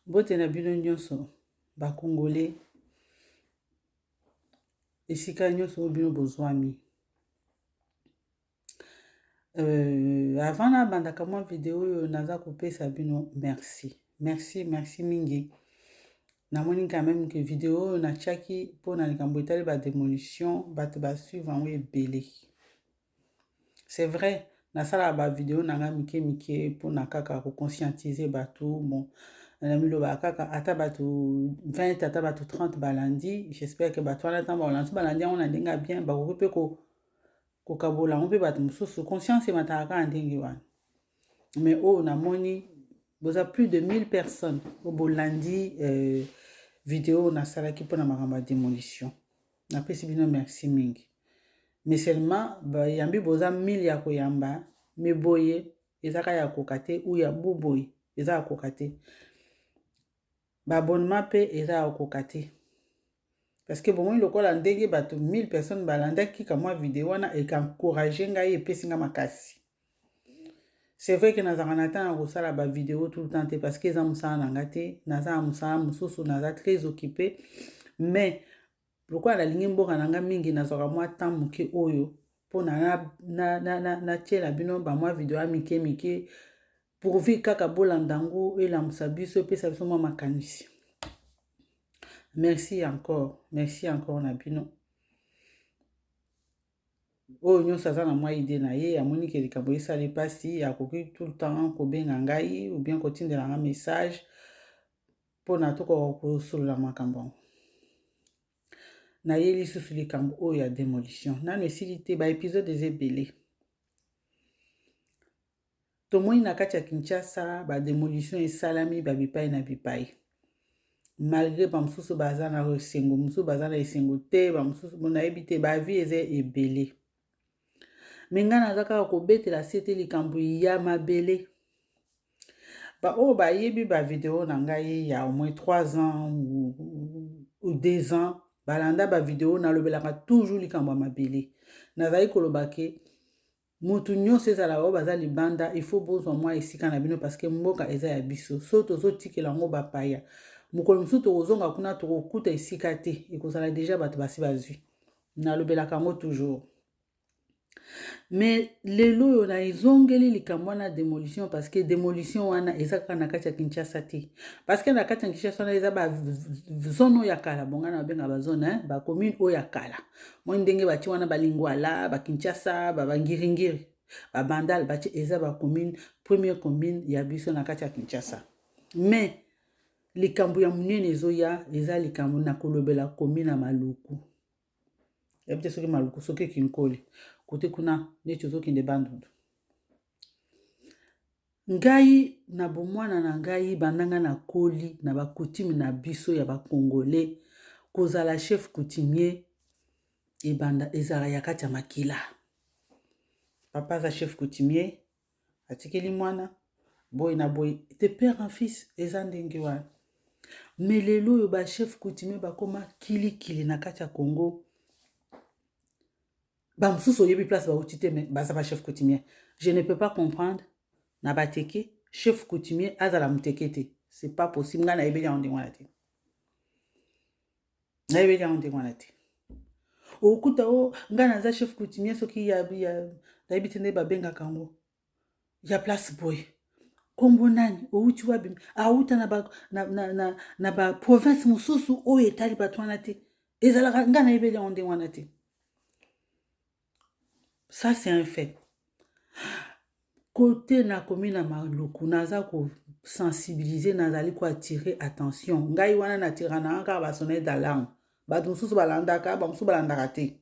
Mbote na bino nyonso ba congolais esika nyonso oyo bino bozwami. Avant nabandaka mwa video oyo naza kopesa bino merci merci merci mingi. Namoni quand même que video oyo natiaki mpona likambo etali ba demolition, bato basuivre yango ebele. C'est vrai, nasalaka ba video na ngai mike mike mpona kaka koconscientiser bato. Bon, namilobaka kaka ata bato 20, ata bato 30 balandi. J'espère que bato wana, ntango balandi, balandi yango na ndenge ya bien, bakoki mpe kokabola yango mpe bato mosusu. Conscience emataka kaka ndenge wana. Mais oyo namoni, boza plus de 1000 personnes oyo bolandi video oyo nasalaki mpona makambo ya démolition. Napesi bino merci mingi. Mais seulement bayambi boza 1000 ya koyamba, me boye eza kaka ya koka te, ou ya boboye eza ya koka te. Baabonnement mpe eza ya koka te, parce que bomoni lokola ndenge bato 1000 personnes balandaki ka mwa video wana, ekaencourage ngai, epesi nga makasi. C'est vrai que nazalaka na ntango ya kosala bavideo tout le temps te, parce que eza mosala na nga te, naza na mosala mosusu, naza très occupé. Mais lokola nalingi mboka na nga mingi, nazwaka mwa temps moke oyo mpona natiela bino bamwa video ya mike mike, pourvu kaka bolanda yango, elamusa biso, epesa biso mwa makanisi. Merci encore, merci encore na bino. Oyo nyonso aza na mwa idée na ye, amoni ke likambo esali mpasi, akoki tout le temps kobenga ngai ou bien kotindela nga message mpona tokoka kosolola makambo yango. Naye lisusu likambo oyo ya démolition nano esili te, baépisode eza ebele. Tomoni na kati ya Kinshasa badémolition esalami babipai na bipai, malgré bamosusu baza na esengo, mosusu baza na esengo te, bamosusu nayebi te, baavis eza ebele. Me ngai naza kaka kobetela se te likambo ya mabele. Baoyo bayebi bavideo na ngai ya au moins 3 ans ou 2 ans, balanda bavideo, nalobelaka toujours likambo ya mabele. Nazali koloba ke mutu nyonso, ezala oyo baza libanda, il faut bozwa mwa esika na bino, parce que mboka eza ya biso. So tozotikela yango bapaya, mokolo mosusu tokozonga kuna, tokokuta esika te, ekozala déjà bato basi bazwi. Nalobelaka yango toujours. Mais lelo oyo na ezongeli likambo wana, démolition, parce que démolition wana eza kaka na kati ya Kinshasa te, parce que na kati ya Kinshasa wana eza bazone oyo ya kala. Bonga na babenga bazone, bacommune oyo ya kala. Moi ndenge batie wana baLingwala, baKinshasa, baNgiringiri, baBandal, batie eza bacommune, première commune ya biso na kati ya Kinshasa. Mais likambo ya monene ezoya eza likambo na kolobela commune ya Maluku. Yebi te soki Maluku, soki Kinkole, kote kuna neti ozokende Bandundu. Ngai na bomwana na ngai, banda ngai nakoli, na bacoutume na biso ya bacongolais, kozala chef coutumier ebanda ezala ya kati ya makila. Papa aza chef coutumier, atikeli mwana boye na boye, de père en fils, eza ndenge wana. Me lelo oyo bachef coutumier bakóma kilikili na kati ya Congo. Bamosusu oyebi place bauti te, me baza bachef coutumier. Je ne peux pas comprendre na bateke, chef coutumier azala moteke te, c'est pas possible. Ngai nayebeli yango ndenge wana te, nayebeli yango ndenge wana te. Okuta o ngai naza chef coutumier, soki ya nayebi te nde babengaka yango, ya place boye, nkombo nani, outi wapi, auta na baprovince mosusu oyo etali bato wana te. Ezalaka, ngai nayebeli yango ndenge wana te. Ça, c'est un fait. Kote nakomi na Maluku, naza kosensibiliser, nazali koattirer attention. Ngai wana natira nanga kaka basonnette d'alarme. Bato mosusu balandaka, bamosusu balandaka te.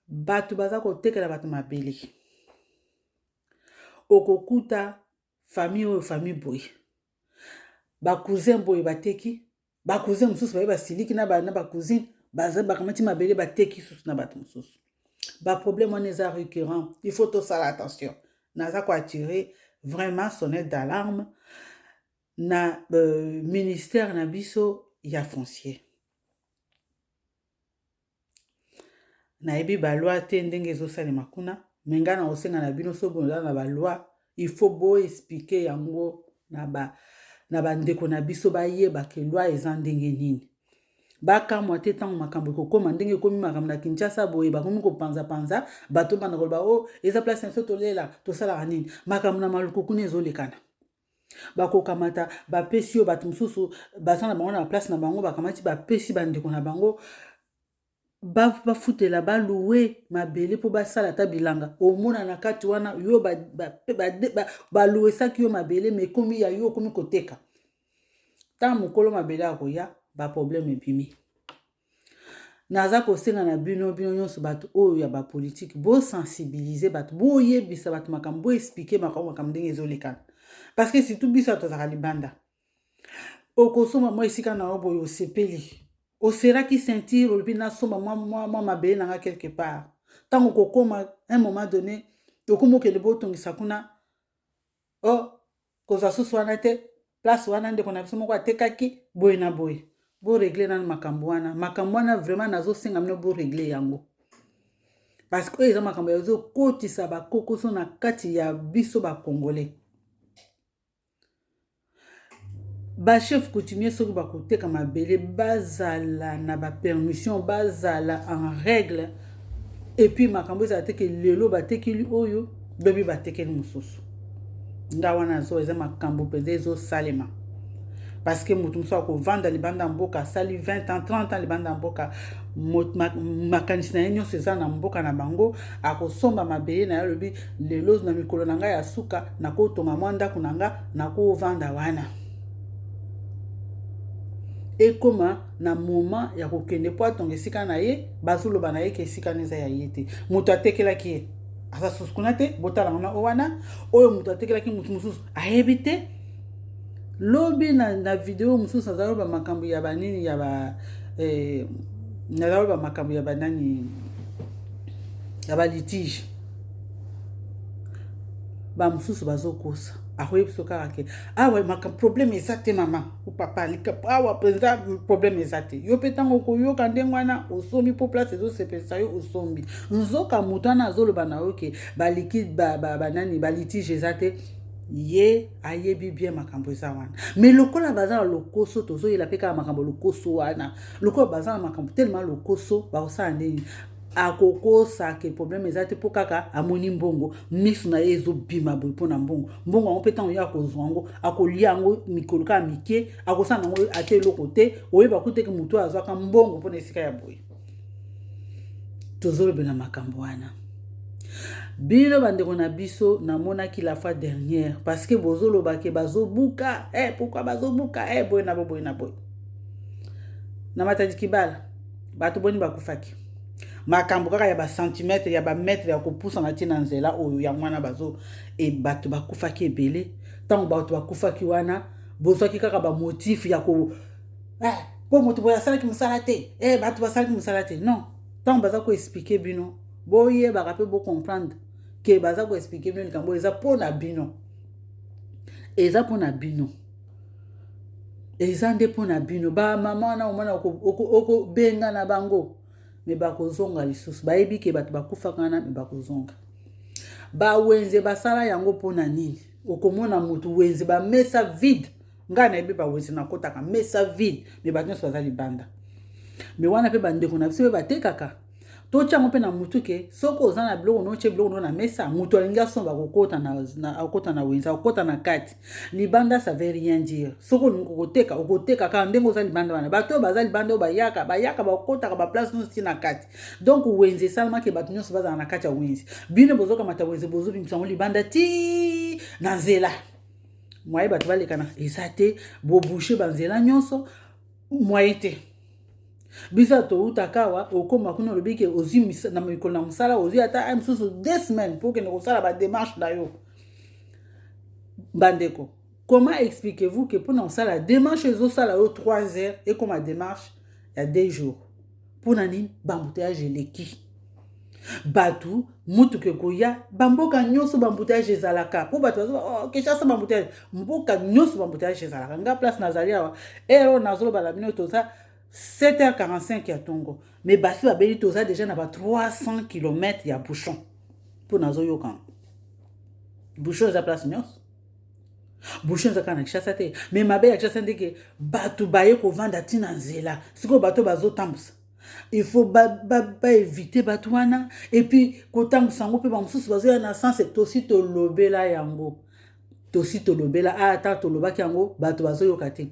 Bato baza kotekela bato mabele. Okokuta famille oyo, famille boye, bacousin boye bateki, bacousin mosusu baye basiliki na bacousine, baza bakamati mabele, bateki susu na bato mosusu. Baproblème wana eza récurrent, il faut tosala attention. Naza koattirer vraiment sonnette d'alarme na ministère na biso ya foncier. Nayebi baloi te ndenge ezosalema kuna, me ngai na kosenga na bino, soki boza na baloi, il faut boexpliquer yango na ba na bandeko na biso bayeba ke loi eza ndenge nini. Bakamwa te ntango makambo ekokoma ndenge ekomi makambo na Kinshasa boye, bakomi kopanzapanza bato, banda koloba o oh, eza place na biso, tolela tosalaka nini. Makambo na Maluku kuna ezolekana, bakokamata bapesi yo bato mosusu baza na bango na place na bango, bakamati bapesi bandeko na bango bafutela balouer mabele mpo basala ata bilanga. Omona na kati wana yo balouesaki yo mabele, me ekomi ya yo, okomi koteka. Ntango mokolo mabele akoya, baproblème ebimi. Naza kosenga na bino, bino nyonso bato oyo ya bapolitike, bosensibiliser bato, boyebisa bato makambo, boexpliquer makambo, makambo ndenge ezolekana, parce que surtout biso tozalaka libanda. Okosomba mwa esika na yo boye, osepeli, oseraki ceinture, olobi nasomba mwa mabele na nga quelque part. Ntango kokóma un moment donné, okómi okende botongisa kuna, o oh, kozwa susu wana te, place wana ndeko na biso moko atekaki boye na boye. Borégler nanu makambo wana. Makambo wana vraiment nazosenga bino borégler yango, parce que oyo eza makambo ezokotisa bakokoso na kati ya biso bacongolais. Bachef coutumier, soki bakoteka mabele, bazala na bapermission, bazala en règle, et puis makambo ezala te ke lelo batekeli oyo, lobi batekeli mosusu. Nga wana azo eza makambo mpenza ezosalema, parce que moto mosusu akovanda libanda mboka, asali 20 ans, 30 ans libanda mboka, makanisi na ye nyonso eza na mboka na bango. Akosomba mabele na ye, alobi lelo na mikolo na ngai ya suka nakotonga mwa ndako na nga, nakovanda wana. Ekóma na moment ya kokende mpo atonga esika na ye, bazoloba na ye ke esika wana eza ya ye te, moto atekelaki ye aza susu kuna te. Botala ngo na o wana oyo moto atekelaki moto mosusu ayebi te. Lobi na video mosusu azaloba makambo ya banini ya ba nazaloba makambo ya banani ya balitige. Bamosusu bazokosa, akoyebi biso kaka ke awa makambo problème eza te, mama ou papa, awa mpenza problème eza te. Yo mpe ntango okoyoka ndenge wana, osombi mpo place ezosepelisa yo, osombi. Nzoka moto wana azoloba na yo ke banani balitige eza te, ye ayebi bien makambo eza wana. Mais lokola baza na lokoso, tozoyela mpe kaka makambo lokoso wana. Lokola baza na makambo telema lokoso, bakosala ndeni? Akokosa ke problème eza te mpo kaka amoni mbongo, miso na ye ezobima boye mpo na mbongo. Mbongo yango mpe, ntango ye akozwa yango, akolia yango mikolo kaka mike, akosala yango ata eloko te. Oyeba kuteke motu oyo azwaka mbongo mpona esika ya boye. Tozolobela makambo wana, bino bandeko na biso. Namonaki la fois dernière, parce que bozoloba ke bazobuka, pourquoi bazobuka, boye na boye na boye. Na Matadi Kibala, bato boni bakufaki? Makambo kaka ya bacentimètre, ya bamètre ya kopusana ntina nzela oyo, yango wana bazo bato bakufaki ebele. Ntango bato bakufaki wana, bozwaki kaka bamotif ya ko mpo moto boye asalaki mosala te, bato basalaki mosala te. Non, ntango baza koexpliquer bino, boyebaka mpe bocomprendre ke baza koexpliquer bino likambo eza mpo na bino, eza mpo na bino, eza nde mpo na bino. Bamama wana omona okobenga na bango, me bakozonga lisusu. Bayebi ke bato bakufaka wana, me bakozonga. Bawenze basala yango mpo na nini? Okomona motu wenze bamesa vide. Ngai nayebi bawenze nakotaka, mesa vide, me bato nyonso baza libanda. Me wana mpe bandeko na biso mpe batekaka. Totya yango mpe na mutu ke soki oza na biloko no, otye biloko no na mesa, moto alingi asomba, akokota na wenze, akokota na kati. Libanda, ça veut rien dire. Soki olingi kokoteka, okoteka kaka ndenge oza libanda wana. Bato oyo baza libanda oyo bayaka bakotaka baplace nyonso ti na kati. Donc wenze esalamaki bato nyonso bazala na kati ya wenze. Bino bozokamata wenze, bozobimisa yango libanda ti na nzela, moyen bato balekana eza te. Boboucher banzela nyonso, moyen te. Biso toutaka awa, okóma kuna, olobi ke ozwi na mikolo na mosala, ozwi ata mosusu 2 semaines mpo okende kosala badémarche na yo. Bandeko, comment expliquez-vous ke mpona kosala démarche ezosala yo 3 heures, ekóma démarche ya 2 jours? Mpona nini? Baembouteillage eleki bato, mutuka ekoya. Bamboka nyonso baembouteillage ezalaka, mpo bato bazo oh, Kinshasa baembouteillage. Mboka nyonso baembouteillage ezalaka. Nga place nazali awa, ero nazoloba na bino, toza 7h45 ya ntongo, mais basi babeli, toza déjà na ba 300 km ya bouchon. Mpo nazoyoka bouchon eza place nyonso. Bouchon eza kaka na Kinshasa te, mais mabe ya Kinshasa ndeke bato baye kovanda ntina nzela. Sikoyo bato bazotambusa, il faut baéviter ba, ba bato wana, et puis kotambusa yango mpe bamosusu bazoya na sens. Tosi tolobela yango, tosi tolobela. Ata tolobaki yango, bato bazoyoka te.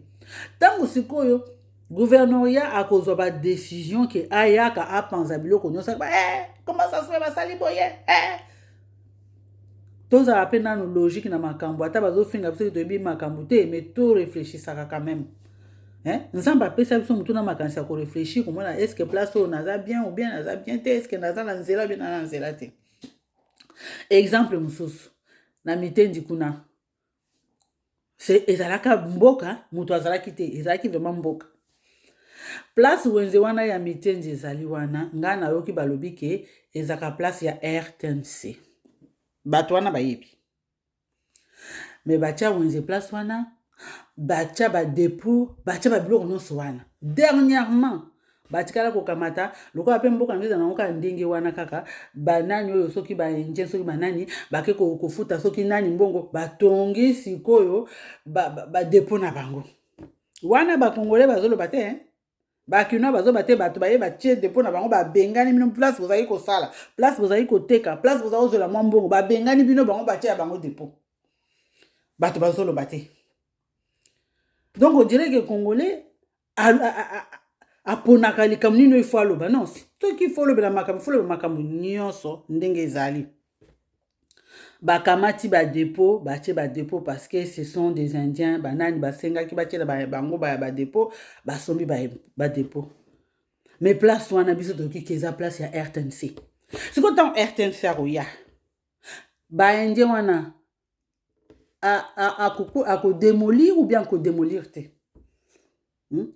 Ntango sikoyo gouvernorat akozwa badécision ke ayaka apanza biloko nyonso, eh, comment ça se fait basali boye, eh? Tozala mpe nanu logique na makambo. Ata bazofinga biso, toyebi makambo te, mais toréfléchisaka quand même, hein? Nzambe apesa biso motu na makanisi ya koréfléchir, komona est ce que place oyo naza bien ou bien naza bien te, est ce que naza na nzela ou bien naza na nzela te. Exemple mosusu, na Mitendi kuna, ezalaka mboka, moto azalaki te, ezalaki vraiment mboka. Place wenze wana ya Mitendi ezali wana, ngai nayoki balobi ke ezalaka place ya RTNC. Bato wana bayebi, mais batya wenze place wana, batya badépôt, batya babiloko nyonso wana. Dernièrement batikala kokamata lokola mpe mboka na biso ezala nango kaka ndenge wana, kaka banani oyo, soki baindien, soki banani, bake kofuta soki nani mbongo, batongi sikoyo badépôt na bango wana. Bakongolais bazoloba te, bakinois bazoba te. Bato baye batie dépôt na bango, babengani bino. Place bozali kosala, place bozali koteka, place bozali kozwela mwa mbongo, babengani bino, bango batie ya bango dépôt. Bato bazoloba te. Donc on dirait que Congolais aponaka likambo nini oyo ifo aloba. Non, soki faut olobela makambo, faut oloba makambo nyonso ndenge ezali. Bakamati badépôt, batie badépôt parce que ce sont des Indiens, banani basengaki batiela bango baya badépôt, basombi badépôt. Mais place wana, biso toyoki ke eza place ya RTNC. Sikoyo ntango RTNC akoya, baindien wana akodémolir ou bien akodémolir te?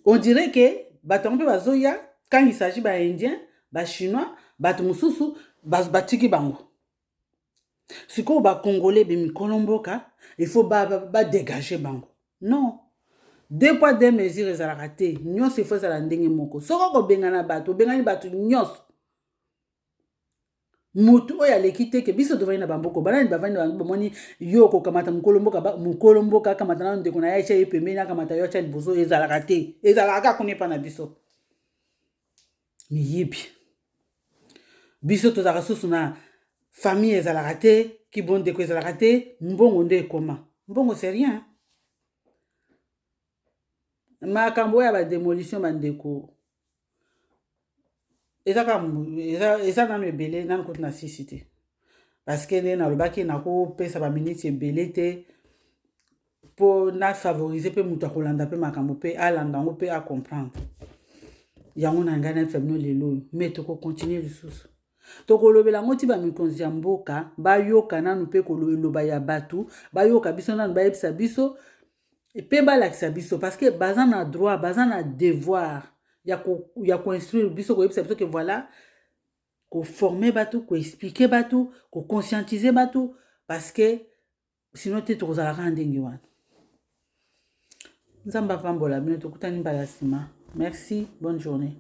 On dirait ke bato yango mpe bazoya. Quand il s'agit baindien, bachinois, bato mosusu batiki bango. Sikoyo bacongolais bemikolo mboka, il faut badégage ba bango. Non, deux poids deux mesures ezalaka te. Nyonso il faut ezala ndenge moko. Soki okobengana bato, obengani bato nyonso. Motu oyo aleki te ke biso tovandi na bamboka, banani bavandi na bango, bamoni yo okokamata mokolo mboka, mokolo mboka akamata nano ndeko na ye, atya ye pembeni, akamata yo, atya liboso. Ezalaka te, ezalaka kaka kuna epa na biso. Miyibi, biso tozalaka susu na famille ezalaka te, kibondeko ezalaka te. Mbongo nde ekoma mbongo, c'est rien. Makambo oyo ya badémolition, bandeko, eza kaka eza nano ebele, nano kutu na sisi te, parce que nde nalobaki, nakopesa baminiti ebele te mpo na favoriser mpe moto akolanda mpe makambo mpe alanda yango mpe acomprendre yango. Na ngai nayebisa bino lelo oyo, mais tokocontinuer lisusu, tokolobela yango ti bamikonzi ya mboka bayoka nanu mpe koloba ya bato, bayoka biso nanu, bayebisa biso mpe balakisa biso, parce que baza na droit, baza na devoir ya koinstruire biso, koyebisa biso ke voilà, koformer bato, koexpliquer bato, koconscientiser bato, parce que sinon te, tokozalaka ndenge wana. Nzambe apambola bino. Tokutani mbala nsima. Merci, bonne journée.